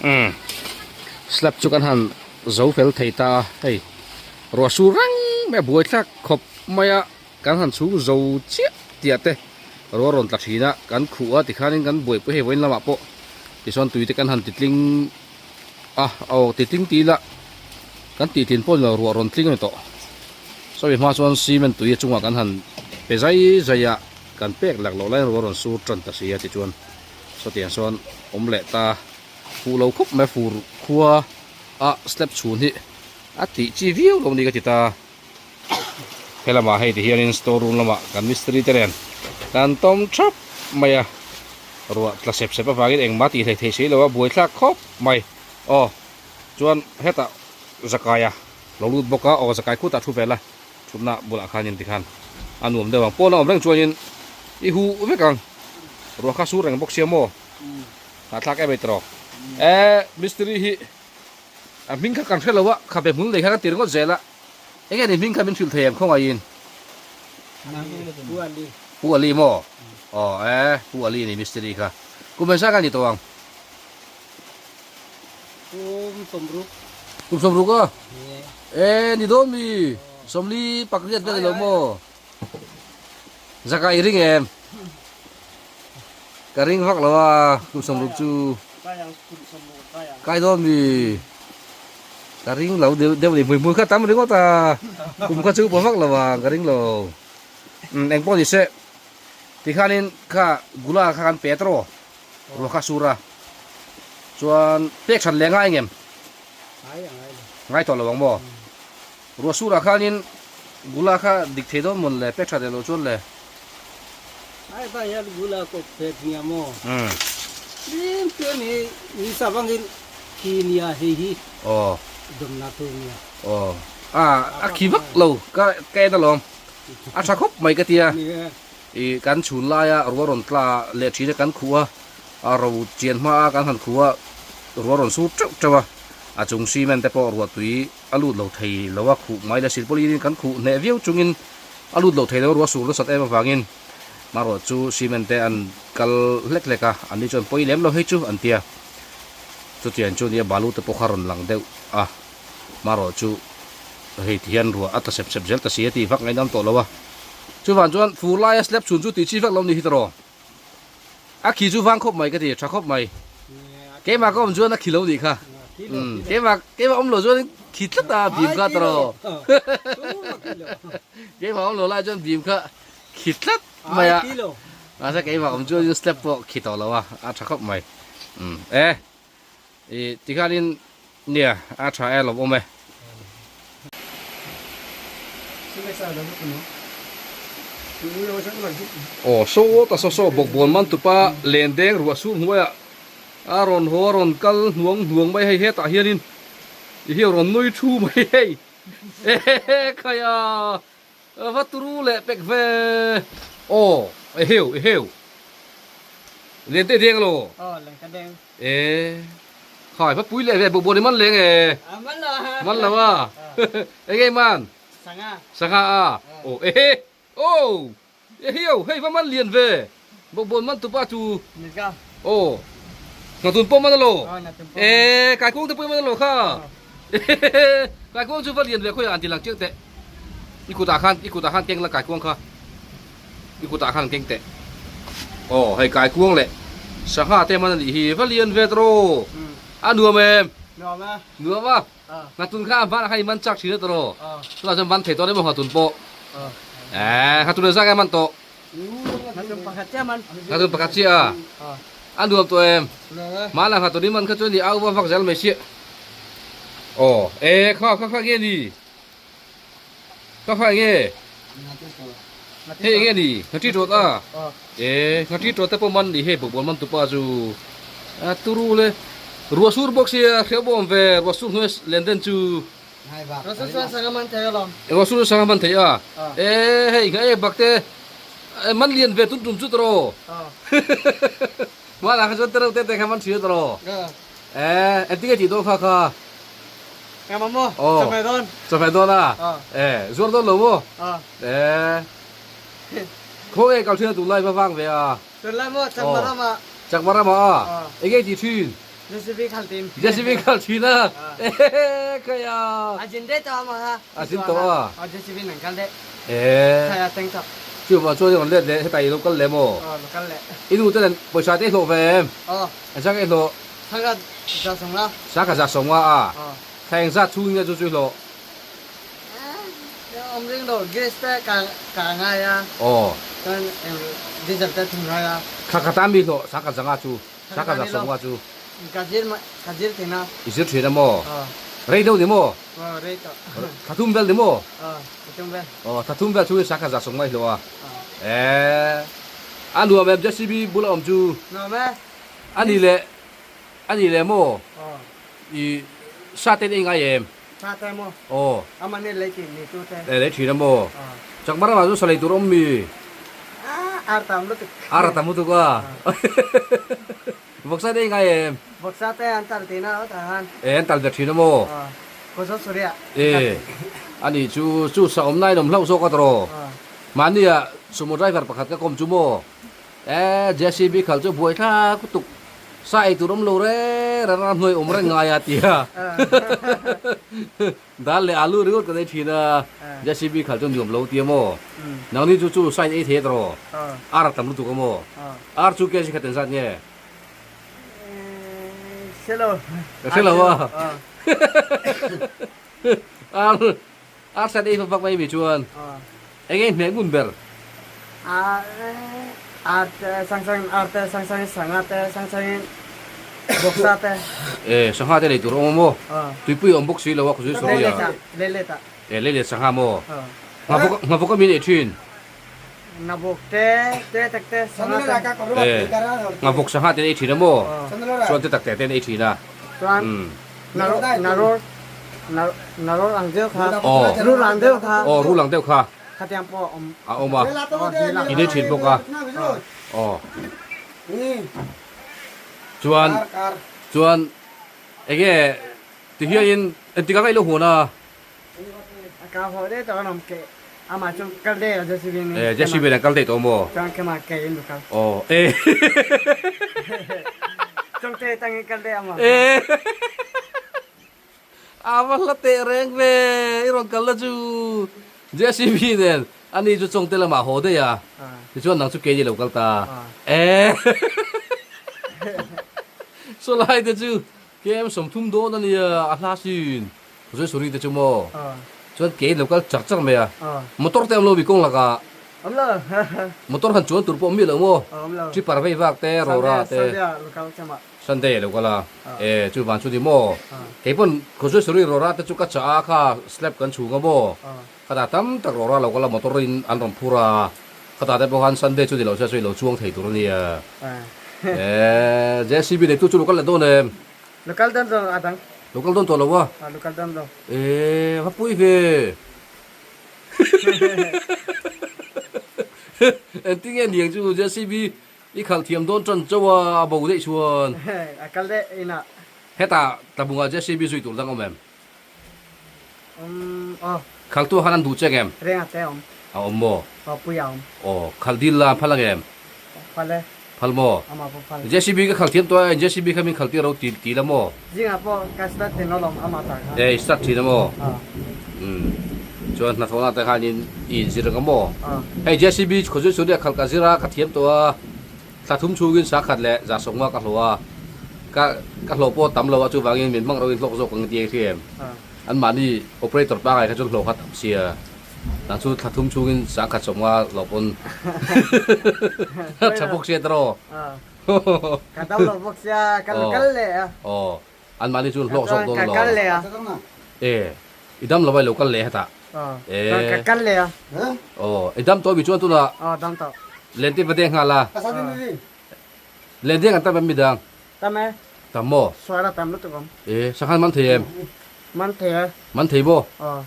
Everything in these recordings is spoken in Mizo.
Umm slab chu kan han zo fel thei ta a hei ruah sur reng mai a buai thlak khawp mai a kan han chhung zo chiah tih ah te ruah rawn tla thin a kan khuh a tikhanin kan buaipui hei vawiin lamah pawh tichuan tui te kan han ti tling a aw ti tling tih ila kan tih tlin pawh ni lo ruah rawn tling a ni tawh sawi hma chuan cement tui a chungah kan han pe zai zai a kan pek lak loh laiin ruah rawn sur tan ta si a tichuan. Sawtiang sawn awm leh ta fuh lo khawp mai fur khua a step chhun hi a tih chi viau lo ni ka ti ta. He lamah hei ti hianin store room lamah kan mistiri te nen kan tawm thap mai a, ruah tla sep sep avangin engmah tih hlei thei si lo a buaithlak khawp mai. Aw chuan hetah zakaia lo lut bawk a, aw zakai khutah thu vel a Thutna bulah khanin tikhan a nuam deuh ang. Pawn a awm reng chuanin i huh vek ang. Ruah kha sur reng bawk sia maw? Ngah thlak em ei tawh. E mistiri hi a hming kha kan hre lo a, khabe hmun lei kha kan ti ringawt zel a. Enge ni hming kha min hrilh thei em khawngaihin? Pu Ali. Pu Ali maw? Aw e Pu Ali ni mistiri kha. Kum engzah ka ni tawh ang? Kum sawmruk. Kum sawmruk a? E ni dawn mi? Sawmli pakriat vel ilo maw? Zaka i ring em? Ka ring vak lo a kum sawmruk chu. Kai dawn mi? Ka ring lo deuh deuh ni hmui hmui kha tam ringawt a. Kum kha chu upa vak lo ang ka ring lo. Umm engpawh ni se tikhanin kha gula kha kan pe tawh. Ruah kha sur a, chuan pek that leh ngai ngem? Ngai tawh lo ang maw? Ruah surah khanin gula kha dik thei dawn mawn le, pek that leh loh chuan le? Ai ta hian gula kawp pek nia maw? Lim te ni ni savangin khi nia hei hi dawmna tur nia. Aw, a a khi vak lo ka ka en alawm, a tha khawp mai ka tia. Ih kan chhun laia ruah rawn tla leh thin a kan khuh a, a ro chian hma a kan han khuh a, ruah rawn sur teuh teuh a, a chung cement te pawh ruah tui a lut lo thei lo a, khuh mai la silpawlin kan khuh hneh viau chungin a lut lo thei lo a, ruah sur nasat em avangin marawh chu cement te an kal hlek hlek a, an ni chuan pawi lem lo hei chu an tia, chutiang chu nia balu te pawh kha rawn lang deuh a, marawh chu hei ti hian ruah a tla sep sep zel ta si a tih vak ngainam tawh lo a. Chuvang chuan fur laia slab chhun chu tih chi vek lo ni hi tawh. A khi chu vang khawp mai ka ti, tha khawp mai. Keimah ka awm chuan a khi lo nih kha. Keimah keimah awm lo chuan khi tlat a bim kha tawh. Keimah awm lo lai chuan bim kha khi tlat mai a. Mahse keimah awm chuan slab pawh khi tawh lo a, a tha khawp mai. E I tikhanin nia a tha e lawm awm e. Aw saw ta saw saw bawkbawn man tupa len deng ruah sur hnuaiah a rawn haw a rawn kal hnuang hnuang mai hei hetah hianin i hi a rawn nui thu mai hei ehe khaia va turu leh pek ve aw eheu eheu len te deng lo. Aw len ka deng. E khai va pui leh ve bawk bawk ni man leng e. Man lo a. Man lo a. Eng nge man? Sangha. Sangha a. Aw ehe. Aw. Ehiau hei va man lian ve. Bawk bawn man tupa chu. Nika. Aw. Hnatun pawh man alo. Aw hnatun pawh. E kaikuang te pawh man alo kha. Kaikuang chu va lian ve khawiah an ti lang chiang teh. I kutah khan i kutah khan keng la kaikuang kha. I kutah khan keng teh. Aw hei kaikuang leh sangha te man a nih hi va lian ve tawh. A nuam em? Nuam a. Nuam a? Nghatun kha a banah khan i man chak thin a tawh. Tunah chuan ban thei tawh emaw nghatun pawh. Eh nghatun engzah nge a man tawh? Nghatun pakhat chiah a man. Nghatun pakhat chiah a? A nuam tawh em? Hmanah nghatun i man kha chuan i au va vak zel mai siah. Aw eh kha kha kha nge ni? Ka kha enge? Hei enge ni? Nghatri tawt a? E nghatri tawt te pawh man ni hei bawkbawn man tupa chu a turu le ruah sur bawk sia hreu bawm ve ruah sur hnuai len den chu Ruah sur chuan sangha man thei alawm. Ruah sur sangha man thei a? E hei ngha e bak te man lian ve tun tum chu tawh hmanah kha chuan tereuh te te kha man thria tawh e engtin nge tih dawn kha kha? Engmah maw? Chawhmeh dawn. Chawhmeh dawn a? E, zuar dawn lo maw? E, khaw nge kal thin a tunlai va vang ve a? Tunlai maw? Chakma ramah. Chakma ramah a? Enge i tih thin? JCB khal tin. JCB khal thin a. Ehe khaia. A zin deuh tawh a mah kha. A zin tawh a. Aw JCB nan kal deuh. Ee. Khaia teng tawh. Chuvang chuan i rawn let leh hetah i lo kal leh maw? Aw lo kal leh. I nu te nen pawisa te i hlawh ve em? Aw. Engzah nge i hlawh? Thla ka za sawm nga. Thla ka za sawm nga a. Aw. Thla engzat chhung nge chu chu i hlawh? Awm ring lo, gas te ka ka ngai a. Aw. Chuan eng diesel te thun ngai a. Thla khat a mi hlawh sangkhat zanga chu, sangkhat za sawmnga chu. Ka zir ka zir thin a. I zir thin a maw? Aw. Rei deuh ni maw? Aw rei tawh. Thla thum vel ni maw? Aw thla thum vel. Aw thla thum vel chhungin sangkhat za sawmnga i hlawh a. Aw. Eee a nuam em JCB bula awm chu? Nuam e. A ni leh a ni leh maw? Aw. I sa ten i ngai em? Sa te maw? Aw. Ama nih lei thin ni tu te. Eh lei thin a maw? Aw. Chakma ramah chu sa lei tur awm mi? Ah ar tam lutuk. Ar a tam lutuk a. Vawksa te i ngai em? Vawksa te an tal thin a hawtah khan. Eh an tal ve thin a maw? Aw. Kawzaw Surya. Eh ani chu chu sa awm na in awm hlauh zawk a tawh. Aw. Mahni ah sumo driver pakhat ka kawm chu maw? Eh JCB khal chu buai thlak lutuk sa ei tur awm lo reng reng a hnuai awm reng ngai a ti a dal leh alu ringawt kan ei thin a JCB khal chu nuam lo ti a maw nangni chu chu sa in ei thei a tawh ar a tam lutuk a maw ar chu kg khat engzat nge ka hre lo a ar Ar sat ei vak mai mi chuan eng nge hmeh ngun ber? Ar te sang sang ar te sang sang sangha te sang sang bawksa te. E sangha te lei tur awm maw? Tuipui awm bawk si lo a khaw sawi a. Leilet a. E leilet sangha maw? Nghavawk a min ei thin. Nghavawk te te tak te sangha te. E nghavawk sangha te ei thin a maw? Chuan te tak te te an ei thin a. Chuan Naror naror ang deuh kha rul ang deuh kha aw rul ang deuh kha khatiang pawh a awm a awm a i nei thin bawk a aw chuan chuan enge ti hianin engtik anga i lo huan a Ka haw daih tawh alawm ke amah chu kal daih a JCB in Eh JCB in an kal daih tawh maw? Chuan kema ke in kal. Aw eh. Chawngte tangin kal daih amah. Eh. A va hla teh reng ve i rawn kal na chu JCB nen ani chu Chawngte lamah haw daih a tichuan nang chu keini lo kal ta. Eh. Sawlai te chu KM 30 dawn a nia, a hla sin. Zui Suri te chu maw? Chuan ke in lo kal char char mai a. Motor te awm lo mi kawng lakah. Awm lo. Motor han chuan tur pawh awm miah lo maw? Awm lo. Tripper vei vak te, Rora te. Sunday ah lo kal chama. Sunday ah lo kal a. E, chu van chu ni maw? Kei pawn Zui Suri Rora te chu ka chah a, kha slab kan chhung a maw? Khatah tam tak Rora lo kal a, motor in an rawn phur a. Khatah te pawh khan Sunday chu ni lo se chu i lo chuang thei tur a nia. E, JCB neitu chu lo kal leh dawn em? Lo kal dawn lo a dang. Lo kal dawn tawh lo a? A lo kal dawn lo. E, va pui ve. Engtin nge niang chu JCB i khalh thiam dawn tan chauh a, a bo daih chuan. A kal daih inah. Hetah tlabungah JCB zui tur dang awm em? Awm aw. Khaltu khan an duh che ngem? Reng a te awm. A awm maw? Aw pui a awm. Aw, khal dil la an phal ang em? Phal e. Phal maw? Amah pawh phal. JCB ka khal thiam tawh e, JCB kha min khal tir ro ti ti la maw? Zingah pawh ka start thin alawm amah tah khan. E, i start thin a maw? Aw. Umm, chuan hnathawhna te khan in i inzir ang a maw? Aw. Hei JCB khawzui chu nia khal ka zir a, ka thiam tawh a. Thla thum chhungin sakhat leh zahsawmnga ka hlawh a, ka ka hlawh pawh tam lo a, chuvangin min hmang ro in hlawk zawk ang ti ang hriam. Anmahni operator pangai kha chuan hlawh kha tam sia, nang chu thla thum chhungin sangkhat sawmnga hlawh pawn tha bawk sia tawh. Ka dam lo bawk sia, ka lo kal leh a. Aw, anmahni chuan hlawk zawk dawn Ka kal leh a. E, i dam lo a i lo kal leh hetah. Aw, ka kal leh a. Aw, i dam tawh mi chuan tunah. Aw, dam tawh. Lente va deng nghal a. Lendeng an tam em midang? Tam e. Tam maw? Sual a tam lutuk awm. E, sanghan man thei em? Man thei e. Man thei maw? Aw.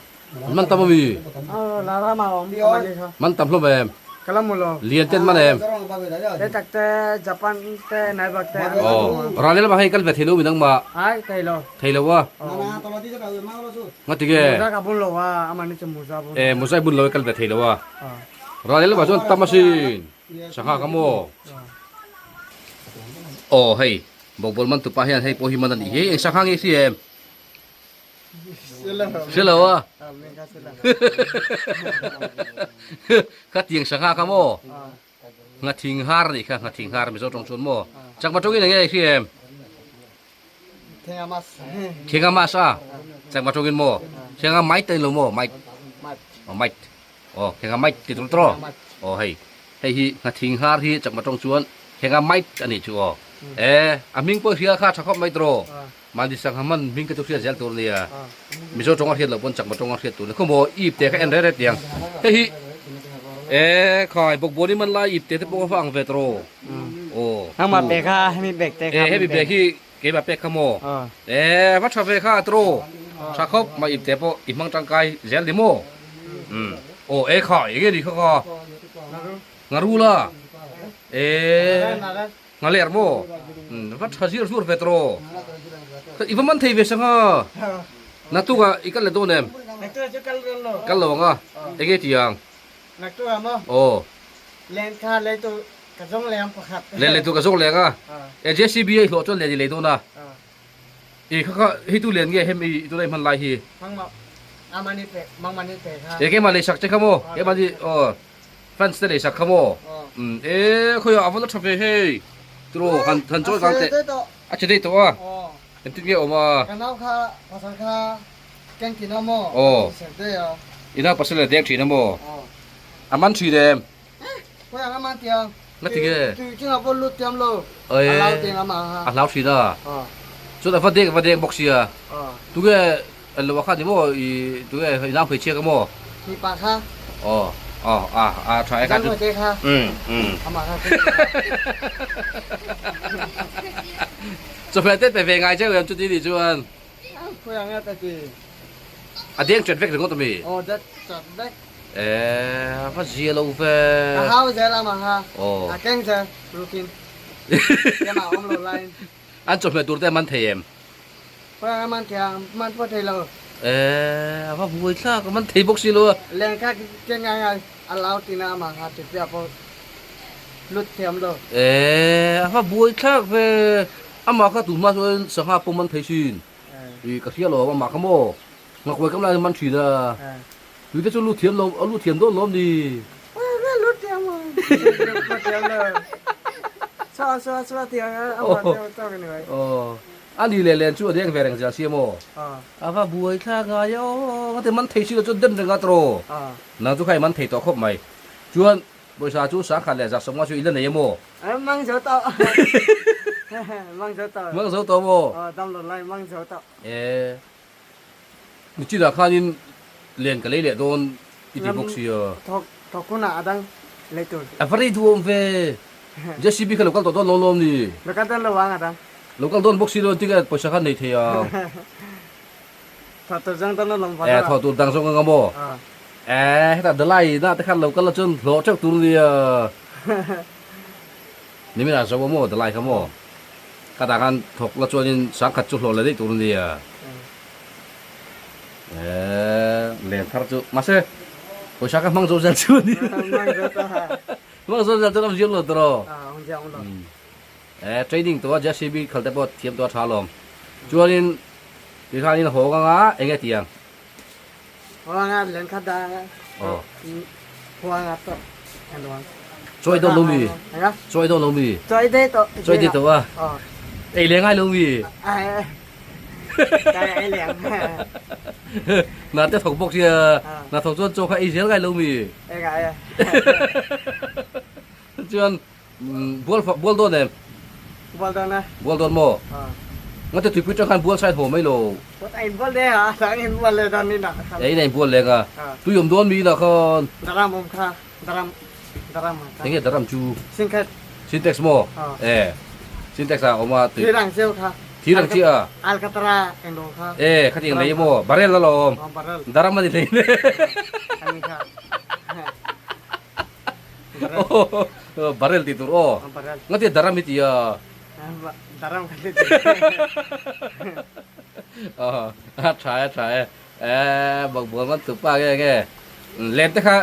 Man tam ami? Aw, la ram a awm. Man tam hlawm em? Ka la mu lo. Lian ten man em? Te tak te, Japan te, Naibak te. Aw, ral leh lamah hei kal ve thei lo midang mah? Ai, thei lo. Thei lo a? Ngati nge? Muza ka bun lo a, amah ni chu muza bun. E, muza i bun lo i kal ve thei lo a. Ral leh lamah chuan tam asin. Sangha ka maw? Aw, hei. Bawkbawn man tupa hian hei pawh hi man a nih hi. Eng sangha nge i hria em? Hre lo a. Khatiang sangha kha maw? Nghathing har a nih kha, nghathing har Mizo tawng chuan maw? Chakma tawngin eng nge i hria em? Thenga mas a? Chakma tawngin maw? Thenga mait a ni lo maw? Mait. Aw mait. Aw thenga mait ti tur tawh. Aw hei. Hei hi nghathing har hi chakma tawng chuan thenga mait a nih chu aw. E a hming pawh hria kha tha khawp mai tawh. Mahni sangha hman hming te chu hriat zel tur a nia. Mizo tawng a hriat loh pawn chakma tawng a hriat tur a ni. Khaw maw ip te kha en reh reh tiang. Hei hi e khai bawkbawn i man lai ip te te pawh kha va ang ve tawh. Aw. Hama pe kha hemi bag te kha. E hemi bag hi keimah pek kha maw. E va tha ve kha tawh. Tha khawp mai ip te pawh i hmang tangkai zel ni maw. Aw e khai enge ni kha kha. Ngarula. E. Nghaler maw? Va tha zir zur ve tawh. I va man thei ve sang a. Naktuk ah i kal leh dawn em? Naktuk ah chu kal dawn lo. Kal lo ang a. Enge ti ang? Naktuk ah maw? Aw. Len kha lei tu ka zawng leng pakhat. Len lei tu ka zawng leng a. E JCB a i hlawh chuan len i lei dawn a. I kha kha hi tu len nge hemi i tunah i hman lai hi? Mangmah amani pe mangmani pe kha. E keimah lei sak che kha maw? Keimah ni aw. Fans te leisak kha maw? E khawiah a va la tha ve hei. Tiraw han han chawi kang teh. A che daih tawh a. Engtin nge awm a? Ka nau kha pasal kha keng thin a maw? Aw. I nau pasal a deng thin a maw? A man thin em? Khawiah a man tiang. Nga ti nge? Tui chungah pawh lut tiam lo. A hlau teng a mah kha. A hlau thin a. Chuan a va deng a va deng bawk sia. Tunge An lo a kha ni maw i tunge i nau hmeichhia kha maw? Mipa kha. Aw aw a a tha e kha chu. Zalhmate kha. Um um. Amah kha. Chawhmeh te pe ve ngai cheu em chuti nih chuan. Khawi ang e ta ti. A deng chat vek ringawt ami? Aw dat chat vek. Eh a va zia lo ve. A hau zel amah kha. Aw. A keng zel rukin. Kemah awm lo laiin. An chawhmeh tur te a man thei em? Khawiah a man thei a, man pawh thei lo. Eh, a va buai thlak, a man thei bawk si lo a. Lengkha ke ngai ngai a lau tina amah kha tihpiah pawh lut thiam lo. Eh, a va buai thlak ve, amah kha tunhma chuan sangha pawh man thei sin. Ih, ka hria lo amah kha maw, ngakhuai kam laiin a man thin a. Tui te chu lut thiam lo, a lut thiam dawn lawm ni. Lut thiam lo, lut thiam lo. Chhuah chhuah chhuah thiam a, amah te tawk a ni mai. Aw. A ni leh len chu a deng ve reng zel sia maw? A va buai thlak ngai aw, ka ti man thei si lo chuan den reng a tawh. Nang chu kha i man thei tawh khawp mai. Chuan pawisa chu sangkhat leh zaksawmnga chu i la nei em aw? Mang zo tawh. Mang zo tawh. Mang zo tawh maw? Aw, dam lo lai mang zo tawh. E, nichinah khanin len ka lei leh dawn i ti bawk sia. Thawk thawk hunah a dang lei tur. A va rei duh awm ve. JCB kha lo kal tawh dawn lo lawm ni? Lo kal dawn lo ang a dang. Lo kal dawn bawk si lo tinge pawisa kha nei thei ang. Thawh tur zawng dawn alawm Eh thawh tur dang zawng anga maw? Eh hetah Dalai na te khan lo kal la chuan hlawh teuh tur nia. Nimin ah zo a maw Dalai kha maw? Ka tah khan thawk la chuanin sangkhat chu hlawh leh daih tur nia. Eh len thar chu mahse pawisa kha hmang zo zel chu a ni. Hmang zo ta. Hmang zo zel chuan awm ziang lo tawh. Ah awm ziang lo. Eh training tawh a JCB khal te pawh thiam tawh a tha alawm. Chuanin tikhanin haw anga eng nge tiang? Haw anga len khat dah anga. Aw. Haw anga tawh en luang. Chawi dawn lo mi? Chawi dawn lo mi? Chawi dei tawh. Chawi dei tawh a? Aw. Ei leng ngai lo mi? Ai. Kai ei leng. Na te thawk bawk sia. Na thawk chuan chaw kha ei zel ngai lo mi? Ei ngai e. Chuan Bual fak bual dawn em? Bual dawn a. Bual dawn maw? Ngate tuipui tang khan bual side haw mai lo. Kawt a inbual leh a, tang inbual leh dawn inah khan. E inah inbual leng a. Tui awm dawn mi inah khan. Daram awm kha, daram, daram kha. Enge daram chu? Sintex. Sintex maw? E, sintex ah awm a tui. Thir ang chiu kha. Thir ang chiah a? Alkatara englo kha. E, khatiang lei maw? Barrel alawm. Barrel. Daram a ni hlei hle. Ani kha. Barrel tih tur aw. Nga tia daram hi tia. Daram ka ti. A tha e tha e. Eh bak bual man tupa nge nge. Len te kha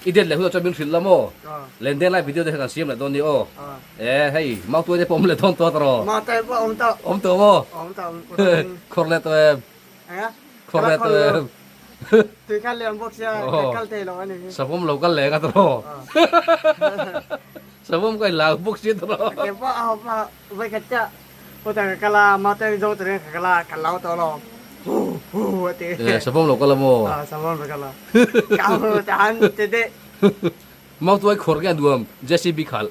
I det leh hunah chuan min hrilh la maw? Len den lai video te kha kan siam leh dawn ni aw. E hei mautuai te pawh awm leh dawn tawh tawh rawh. Mautuai pawh awm tawh. Awm tawh maw? Awm tawh. Khawr leh tawh em? Eng a? Khawr leh tawh em? Tui kha lian bawk sia ka kal thei lo a ni. Savawm lo kal leh nga tawh rawh. Savawm ka inla bawk sia tawh rawh. Ke pawh a hawp a vawikhat chiah pawh ka kal a mautuai zo turin ka kal a ka lo tawh lo. Hu hu a ti. E savawm lo kal a maw? A savawm lo kal a. Ka hu ta han ti deh. Mautuai khawr nge a nuam JCB khalh?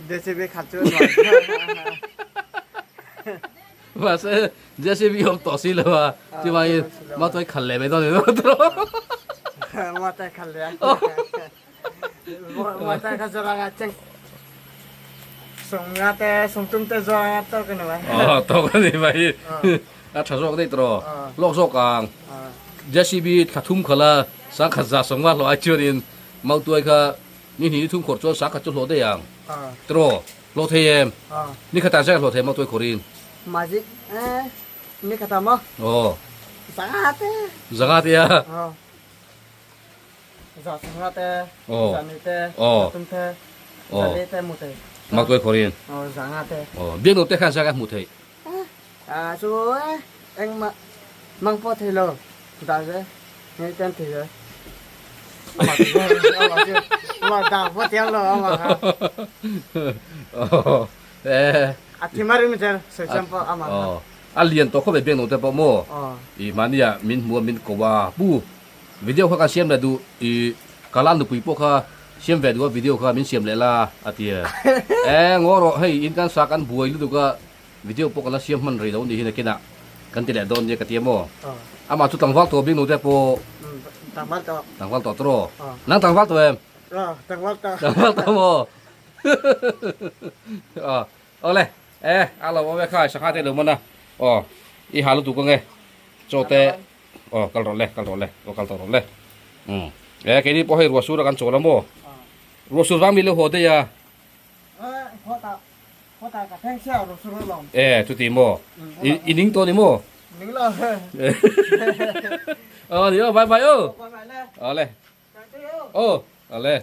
JCB khalh chu a nuam. Mahse JCB awm tawh si lo a, chuvangin mautuai khalh leh mai dawn a ni tawh. Mautuai khalh leh a. Mautuai kha zawrh anga cheng sawmnga te sawmtum te zawrh anga tawk a ni mai. Aw tawk a ni mai. A tha zawk daih tawh lawk zawk ang. JCB thla thum khalh a sangkhat za 50 hlawh ai chuanin mautuai kha ni hnih ni thum khawrh chuan sangkhat chu hlawh daih ang. Tawh hlawh thei em? Ni khatah zek a hlawh thei mautuai khawrhin. Magic eh ni khatah maw? Aw. Zanga te. Zanga te a? Aw. Za sanga te. Aw. Za ni te. Aw. Za tum te. Aw. Za li te mu te. Mautuai khawrin. Aw zanga te. Aw. Biaknu te khan zanga hmuh theih. Ah chu engmah mang pawh thei lo dah ze ngai ten thei ze. Amah chu amah chu amah dah pawh tiang lo amah kha. Aw. Eh. A thi mar in zel sawi chiam pawh amah kha. Aw. A lian tawh khawp e biaknu te pawh maw. Aw. I mahnia min hmu a min ko a pu video kha kan siam leh duh i ka la nupui pawh kha siam ve duh a video kha min siam leh la a ti e. Eh ngaw rawh hei in kan sa kan buai lutuk a Video pawh kan la siam hman rih lo ni hi nakinah kan ti leh dawn nia ka ti a maw? Amah chu tlangval tawh bik nute pawh Tlangval tawh. Tlangval tawh tawh. Nang tlangval tawh em? Tlangval tawh. Tlangval tawh maw? Awle e a lo awm e khai sangha te lo man a. Aw i ha lutuk ange chaw te aw kal rawh le kal rawh le aw kal tawh rawh le. E keini pawh hei ruahsur a kan chawl a maw? Ruahsur vang mi lo haw daih a. E chuti maw i ning tawh ni maw aw ni aw bye bye aw awle aw awle.